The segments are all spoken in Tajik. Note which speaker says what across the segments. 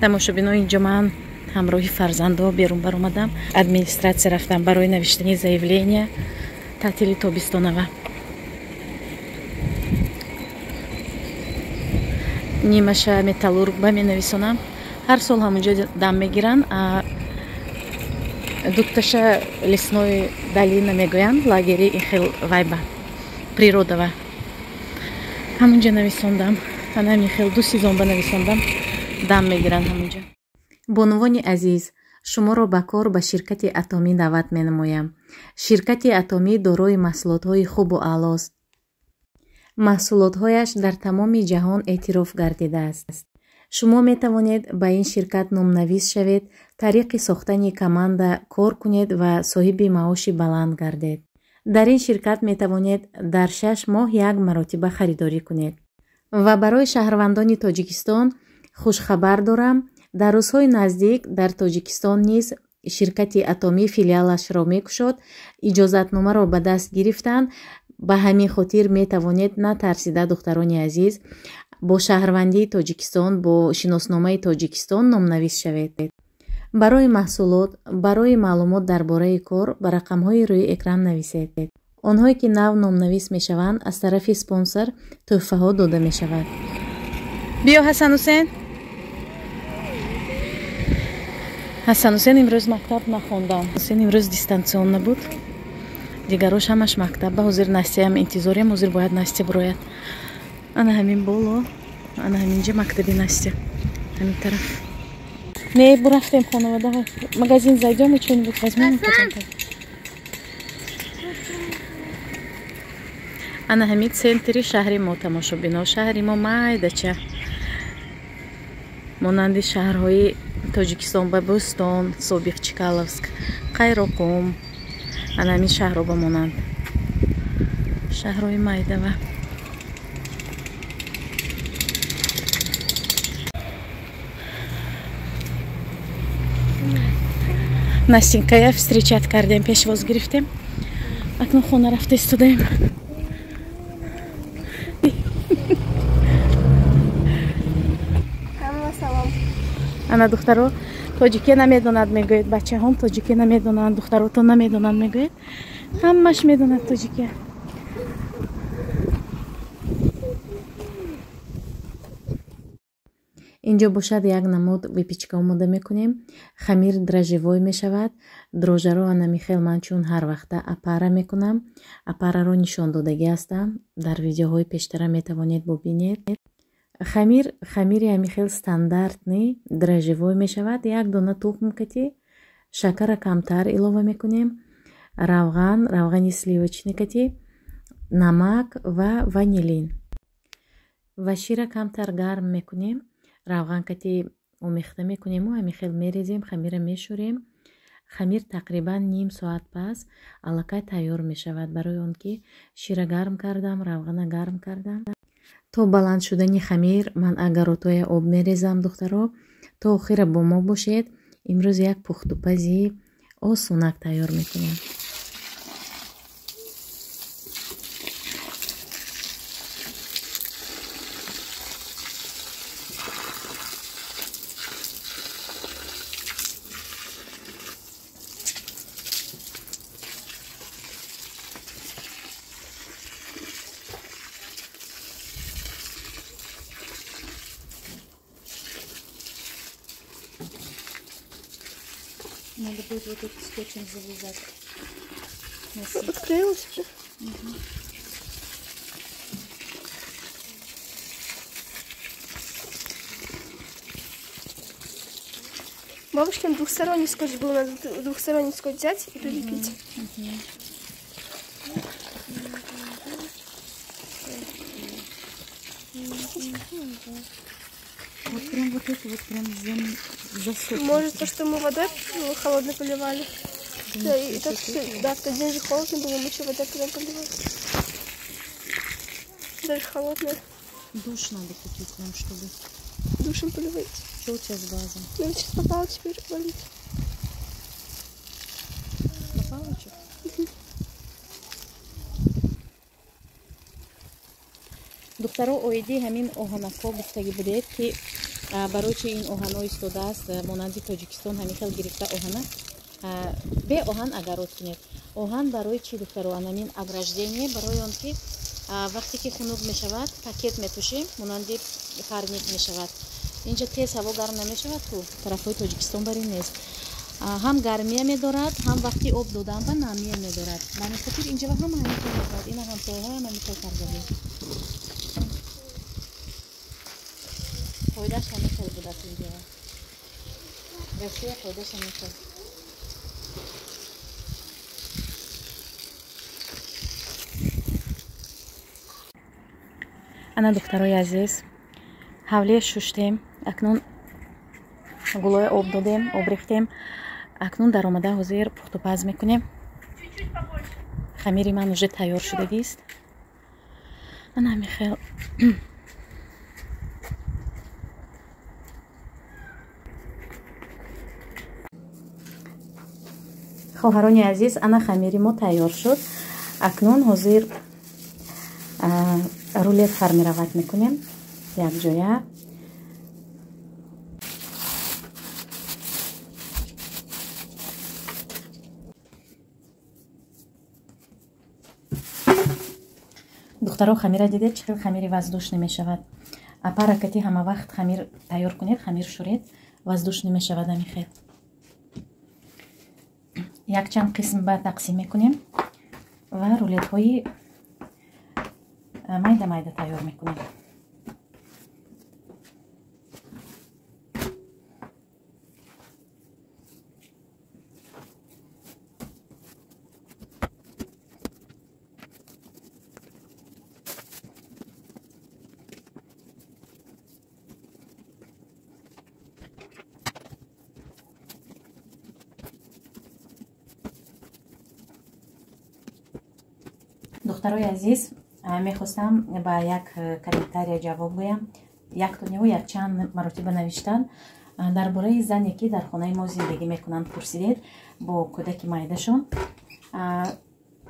Speaker 1: Тамошобино, инҷо ман ҳамроҳи фарзандо берун баромадам, администратсия рафтам барои навиштани заявления таътили тобистонава. Нимаша Металлург ба менависонам, ҳар сол ҳамонҷо дам мегиранд. Дутташа Лесной долина мегӯянд, лагери ихел вайба природава, ҳамонҷо нависондам. Ана ҳамин хел ду сезон ба нависондам, дам мегиранд ҳамонҷо. Бонувони азиз, шуморо ба кор ба ширкати Атомӣ даъват менамоям. Ширкати Атомӣ дорои маҳсулотҳои хубу аълост. Маҳсулотҳояш дар тамоми ҷаҳон эътироф гардидааст. Шумо метавонед ба ин ширкат номнавис шавед, тариқи сохтани команда кор кунед ва соҳиби маоши баланд гардед. Дар ин ширкат метавонед дар 6 моҳ як маротиба харидорӣ кунед. Ва барои шаҳрвандони Тоҷикистон хушхабар дорам: дар рӯзҳои наздик дар Тоҷикистон низ ширкати Атомӣ филиалашро мекушод. Иҷозатномаро ба даст гирифтанд. Ба ҳамин хотир метавонед натарсида, духтарони азиз, бо шаҳрвандии Тоҷикистон, бо шиносномаи Тоҷикистон номнавис шавед. Барои маҳсулот, барои маълумот дар бораи кор ба рақамҳои рӯи экран нависед. Онҳое ки нав номнавис мешаванд, аз тарафи спонсор тӯҳфаҳо дода мешавад. Биё, Ҳасанҳусен. Ҳасанҳусен имрӯз мактаб нахондам, ҳусен имрӯз дистанционно буд, дигарош ҳамаш мактаб. Ба ҳозир Настяам интизорем, ҳозир бояд Настя бирояд. Ана ҳамин боло, ана ҳаминҷа мактаби Настя, ҳамин тараф. Не, бурафтем хонава, давай магазин зайдём и что-нибудь возьмем. Ана ҳамин центри шаҳри мо, тамошобино. Шаҳри мо майдача, монанди шаҳрҳои Тоҷикистон, ба Бӯстон, собиқ Чкаловск, Қайроқум, ана ҳамин шаҳрҳо ба монанд шаҳрҳои майдава. Настенькая встречать кардем, пешвоз гирифтем, акнун хона рафта истодаем. Ана, духтаро, тоҷике намедонад мегӯед, бачаҳом тоҷике намедонанд, духтаротон намедонанд мегӯед, ҳамаш медонад тоҷике. Инҷо бошад, як намуд выпечка омода мекунем. Хамир дрожжевой мешавад. Дрожжаро анами хел ман чун ҳар вақта опара мекунам, опараро нишон додагӣ ҳастам дар видеоҳои пештара, метавонед бубинед. Хамир, хамири ҳамихел стандартный дрожжевой мешавад. Як дона тухм кати, шакара камтар илова мекунем, равған, равғани сливочный кати, намак ва ванилин ва шира камтар гарм мекунем, равған кати омехта мекунему ҳамихел мерезем, хамира мешӯрем. Хамир тақрибан ним соат пас аллакай тайёр мешавад, барои он ки шира гарм кардам, равғана гарм кардам. То баланд шудани хамир ман агаротоя об мерезам. Духтаро, то охира бо мо бошед. Имрӯз як пухтупази осонак тайёр мекунем. Надо будет вот этот скотчем завязать.
Speaker 2: Отклеилось уже?
Speaker 1: Угу.
Speaker 2: Бабушкин двухсторонний скотч был, надо двухсторонний скотч взять и прилепить.
Speaker 1: Угу. Вот прям вот это вот прям засохло.
Speaker 2: Может, то, что мы водой холодно поливали. Да, и тот, да, в тот день же холодно было, мы еще водой потом поливали. Даже холодная.
Speaker 1: Душ надо купить нам, чтобы...
Speaker 2: Душем поливать.
Speaker 1: Что у тебя с глазом?
Speaker 2: Ну, сейчас попало, теперь болит.
Speaker 1: Попало что? Духтаро, оиди ҳамин оҳанакҳо гуфтагӣ будед, ки Барои чи ин оҳанҳо истодааст, монанди Тоҷикистон ҳамин хел гирифта оҳана. Бе оҳан агарот кунед. Оҳан барои чи, духтаро? Анамин ограждение, барои он ки вақте ки хунук мешавад, пакет мепӯшем, монанди парник мешавад. Инҷа тез ҳаво гарм намешавад, ку тарафҳои Тоҷикистон бар ин нест. Ҳам гармия медорад, ҳам вақти об додан ба намия медорад. Ба ҳамин хотир инҷа ҳама ҳамин хел мекунад. Ина ҳамсояҳоям ҳамин хел кардагӣ. Фоидааш ҳамин хел будааст инҷа. Россия фоидааш ҳамин хел. Ана духтарои азиз, ҳавлия шуштем, акнун гулоя об додем, об рехтем. Акнун даромада ҳозир пухтупаз мекунем. Хамири ман уже тайёр шудагист. Ана ҳамин хел. Хоҳарони азиз, ана хамири мо тайёр шуд. Акнун ҳозир рулет формировать мекунем якҷоя. Духтаро, хамира дидед, чӣ хел хамири воздушный мешавад. Апаракати ҳама вақт хамир тайёр кунед, хамир шуред, воздушный мешавад ҳамин хел. Якчанд қисм ба тақсим мекунем ва рулетҳои майда майда тайёр мекунем. Духтарои азиз, мехостам ба як комментария ҷавоб гӯям. Яктоневу якчанд маротиба навиштан дар бораи зане, ки дар хонаи мо зиндагӣ мекунанд, пурсидед бо кӯдаки майдашон.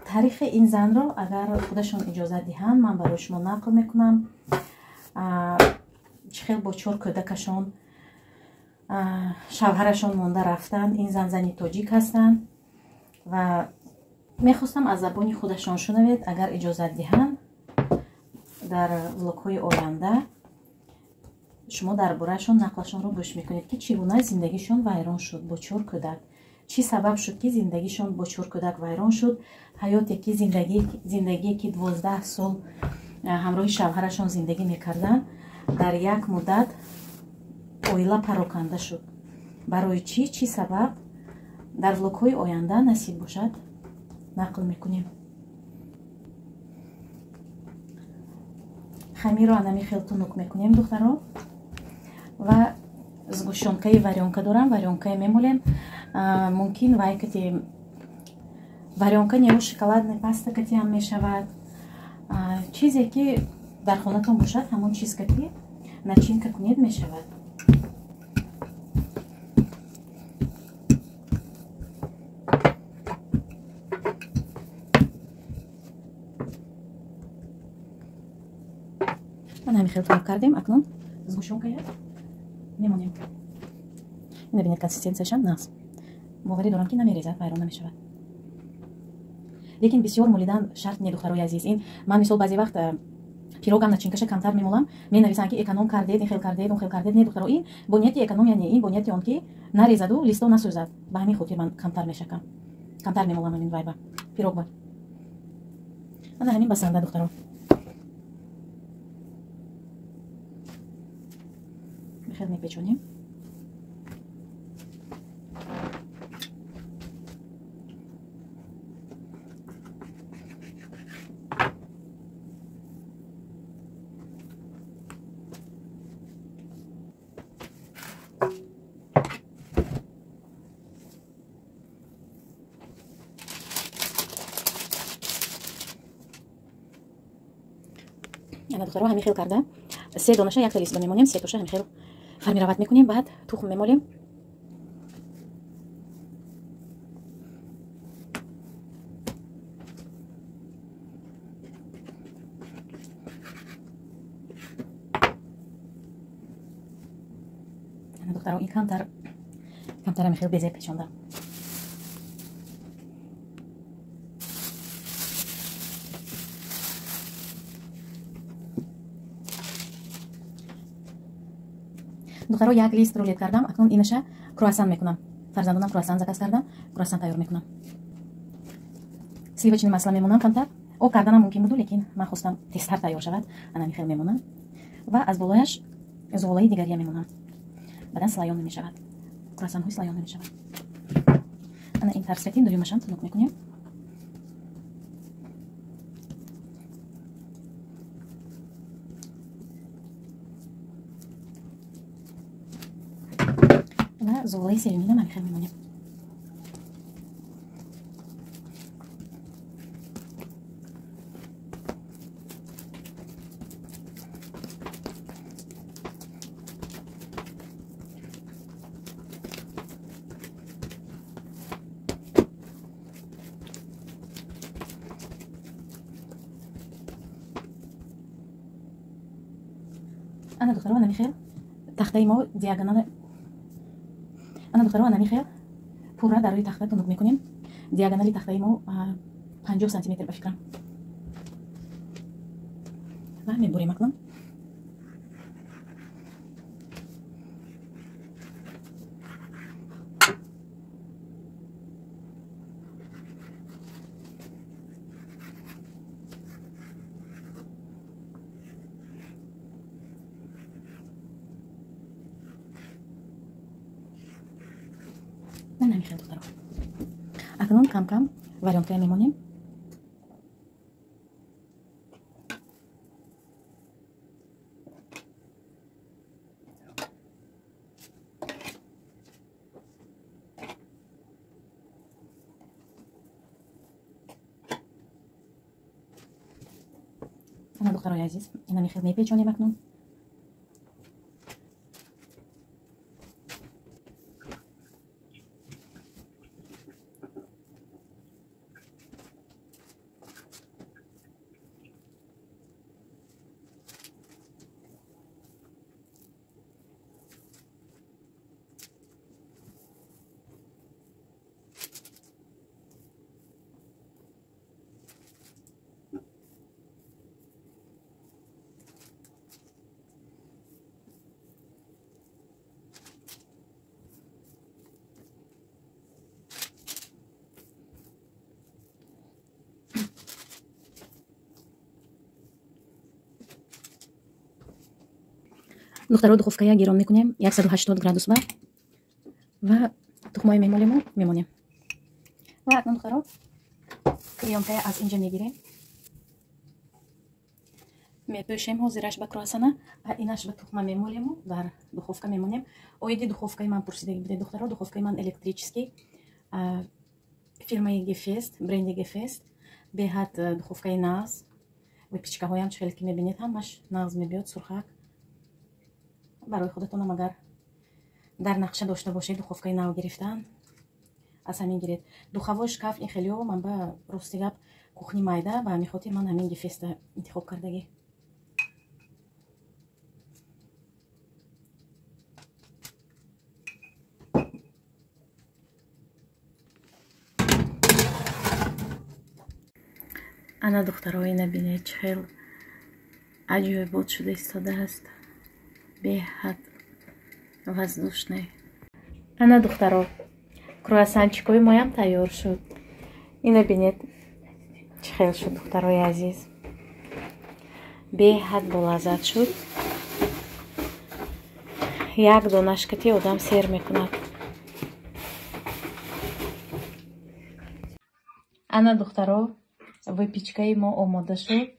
Speaker 1: Таърихи ин занро агар худашон иҷозат диҳанд, ман барои шумо нақл мекунам. Чӣ хел бо чор кӯдакашон шавҳарашон монда рафтанд. Ин зан зани тоҷик ҳастанд ва мехостам аз забони худашон шунавед. Агар иҷозат диҳанд, дар влогҳои оянда шумо дар бораашон нақлашонро гӯш мекунед, ки чӣ гуна зиндагишон вайрон шуд бо чор кӯдак. Чӣ сабаб шуд, ки зиндагишон бо чор кӯдак вайрон шуд? Ҳаёте ки зиндагие ки 12 сол ҳамроҳи шавҳарашон зиндагӣ мекарданд, дар як муддат оила пароканда шуд. Барои чӣ? Чӣ сабаб? Дар влогҳои оянда насиб бошад нақл мекунем. Хамирро анами хел тунук мекунем, духтаро, ва сгущёнкаи варёнка дорам, варёнкае мемолем. Мумкин вайкати варёнка неу шоколадная паста кати ҳам мешавад. Чизе ки дар хонатон бошад, ҳамон чиз кати начинка кунед мешавад. Ҳамин хел тунук кардем. Акнун сгущёнкая мемонем. Ина бинед, консистенсияшам нағз. Боварӣ дорам, ки намерезад, вайрон намешавад. Лекин бисёр молидан шарт не, духтарои азиз. Ин ман мисол баъзе вақт пирогам начинкаша камтар мемолам, менависам, ки эконом кардед, ин хел кардед, он хел кардед. Не, духтаро, ин бо нияти экономия не, ин бо нияти он ки нарезаду листо насӯзад. Ба ҳамин хотир ман камтар мешакам, камтар мемолам ҳамин вайба пирогба. Ана ҳамин басанда, духтаро. Хел мепечонем. Ана духтаро, ҳамин хел карда се донаша якта лист мемонем, се тоша ҳамин хел формировать мекунем, баъд тухм мемолем. Духтаро, ин камтар камтар мехел безе печонда. Духтаро, як лист рулет кардам, акнун инаша круассан мекунам. Фарзандонам круассан заказ кардам, круассан тайёр мекунам. Сливочный масло мемонам камтар. Об карданам мумкин буду, лекин ман хостам тезтар тайёр шавад. Ана михел мемонам. Ва аз болояш зуғолаи дигария мемонам. Баъдан слоён мешавад. Круассанҳои слоён мешавад. Ана ин тарсатин дуюмашам тунук мекунем. Ва зуғолаи сеюмина ман мемонем. Ана духтаро, ана михел тахтаи мо диагонал. Ана духтаро, ана михел пурра дар рӯи тахта тунук мекунем. Диагонали тахтаи мо 50 сантиметр ба фикрам. Ва мебурем акнун. Намихел духтаро. Акнун кам-кам варёнкая мемонем. Ана духтарои азиз, ина михел мепечонем акнун. Духтаро, духовкая гирон мекунем 180 градус ба ва тухмои мемолему мемонем. Ва акнун духтаро, клеёнкая аз инҷа мегирем. Мепӯшем ҳозираш ба круассана, а инаш ба тухма мемолему дар духовка мемонем. Оиди духовкаи ман пурсидаги буде духтаро, духовкаи ман электрический, фирмаи Гефест, бренди Гефест, беҳад духовкаи нағз. Выпечкаҳоям чӣ хеле ки мебинед, ҳамаш нағз мебиёд, сурхак. Барои худатонам агар дар нақша дошта бошед духовкаи нав гирифтан, аз ҳамин гиред. Духовой шкаф ин хелио ман ба рости гап кухни майда, ба ҳамин хотир ман ҳамин Гефеста интихоб кардагӣ. Ана духтаро, ина бинед чӣ хел аҷоибот шуда истодааст. Беҳад воздушный. Ана духтаро, круассанчикои моям тайёр шуд. Ина бинед чӣ хел шуд, духтарои азиз. Беҳад болаззат шуд. Як донашкати одам сер мекунад. Ана духтаро, выпечкаи мо омода шуд.